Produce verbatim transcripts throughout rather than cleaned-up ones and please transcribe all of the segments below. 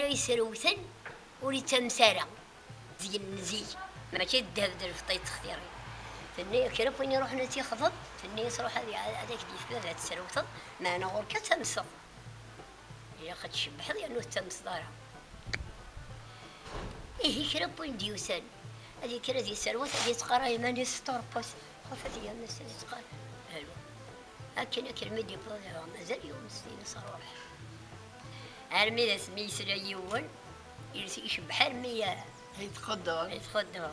Iserwten ur yettames ara. Zik n zik, mačči d ddheb d lfeṭṭa yettextirin. Tenna-yas kra n win iruḥen ad t-ixḍeb, tenna-yas ruḥ ad, ad ak-d-yefk baba ad tesrewteḍ, meɛna ɣur-k ad tamseḍ. Ilaq ad tcebbḥeḍ yernu ur tettamseḍ ara. Ihi kra n win d-yusan, ad yekker ad yesserwet, ad yettqara iman-is s turpus, xuf ad yammes ad yettqara. Alu. Akken, akken mi d-yewweḍ ad iruḥ, mazal yumes din s rruḥ. Armi d asmi yesla yiwen, yecbeḥ armi, eh, yetqedder. Yetqedder.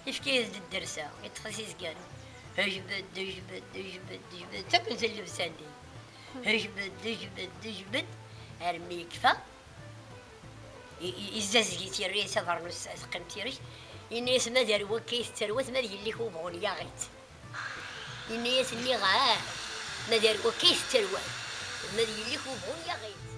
Yefka-yas-d ddersa, yeṭṭef-as izgaren. Jbed, jbed, jbed, jbed, akk n llebsa-nni. Jbed, jbed, jbed, armi yekfa. I-, i-, izzazeg-it, yerra-yas abernus, teqqim tirect. Yenna-yas ma d ar wakka i tettrew, ma d yelli-k ubɣun yaɣ-itt. Yenna-yas nniɣ-ak, ma d ar wakka i tettrew, ma d yelli-k ubɣun yaɣ-itt.